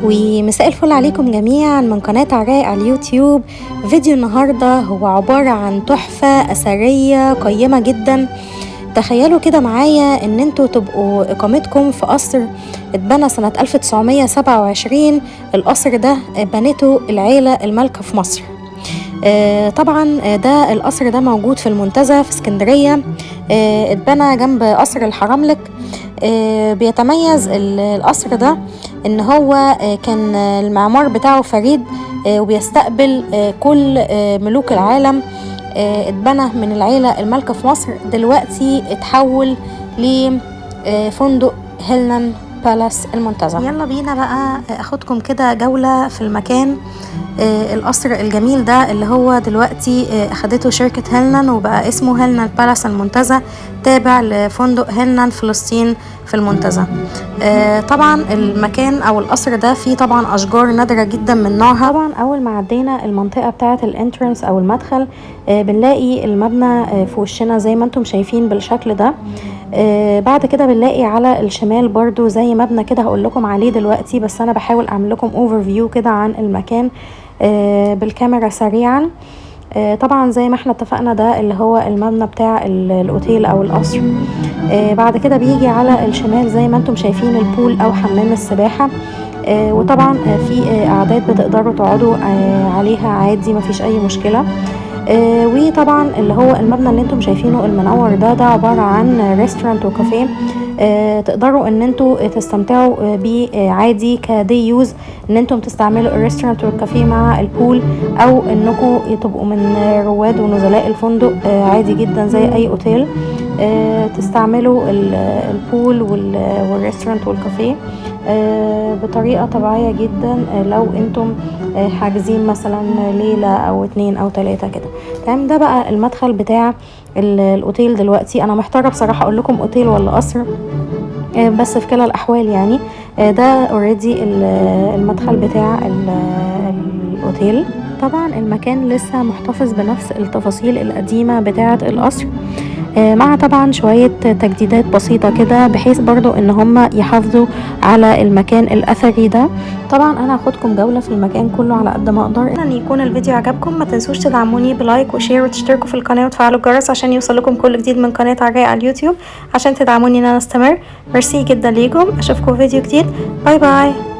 ومساء الفل عليكم جميعا من قناة عراء على اليوتيوب. فيديو النهاردة هو عبارة عن تحفة أثرية قيمة جدا. تخيلوا كده معايا ان انتوا تبقوا اقامتكم في قصر اتبنى سنة 1927. القصر ده بنته العيلة المالكة في مصر. طبعا ده القصر ده موجود في المنتزه في اسكندرية، اتبنى جنب قصر الحرملك. بيتميز القصر ده ان هو كان المعمار بتاعه فريد، وبيستقبل كل ملوك العالم. اتبنى من العيلة المالكة في مصر، دلوقتي اتحول لفندق هيلنان بالاس المنتزه. يلا بينا بقى اخدكم كده جولة في المكان، القصر الجميل ده اللي هو دلوقتي اخدته شركة هيلنان وبقى اسمه هيلنان بالاس المنتزه، تابع لفندق هيلنان فلسطين في المنتزه. طبعا المكان او القصر ده فيه طبعا اشجار نادرة جدا من نوعها. طبعا اول ما عدينا المنطقة بتاعة ال entrance او المدخل، بنلاقي المبنى في وشنا زي ما انتم شايفين بالشكل ده. بعد كده بنلاقي على الشمال برضو زي مبنى كده هقول لكم عليه دلوقتي، بس انا بحاول اعمل لكم overview كده عن المكان بالكاميرا سريعا. طبعا زي ما احنا اتفقنا ده اللي هو المبنى بتاع الاوتيل او القصر. بعد كده بيجي على الشمال زي ما انتم شايفين ال pool او حمام السباحة، وطبعا في قعدات بتقدروا تقعدوا عليها عادي، مفيش اي مشكلة. وطبعا اللي هو المبنى اللي انتم شايفينه المنور ده عبارة عن restaurant وكافيه، تقدروا ان انتوا تستمتعوا بيه عادي ك day use، ان انتم تستعملوا ال restaurant والكافيه مع ال pool، او انكم تبقوا من رواد ونزلاء الفندق، عادي جدا زي اي اوتيل، تستعملوا ال pool وال restaurant والكافيه بطريقة طبيعية جدا، لو انتم حاجزين مثلا ليلة او 2 او 3 كده. تمام، ده بقى المدخل بتاع الاوتيل. دلوقتي انا محتارة بصراحة اقول لكم اوتيل ولا قصر، بس في كلا الاحوال ده already المدخل بتاع الاوتيل. طبعا المكان لسه محتفظ بنفس التفاصيل القديمة بتاعة القصر، مع طبعا شوية تجديدات بسيطة كده، بحيث برضو ان هم يحافظوا على المكان الاثري ده. طبعا انا هاخدكم جولة في المكان كله على قد ما اقدر. ان يكون الفيديو عجبكم ما تنسوش تدعموني ب like و share وتشتركوا في القناة وتفعلوا الجرس عشان يوصلكم كل جديد من قناة عراء على اليوتيوب، عشان تدعموني ان انا استمر. ميرسي جدا ليكم، اشوفكم في فيديو جديد. bye bye.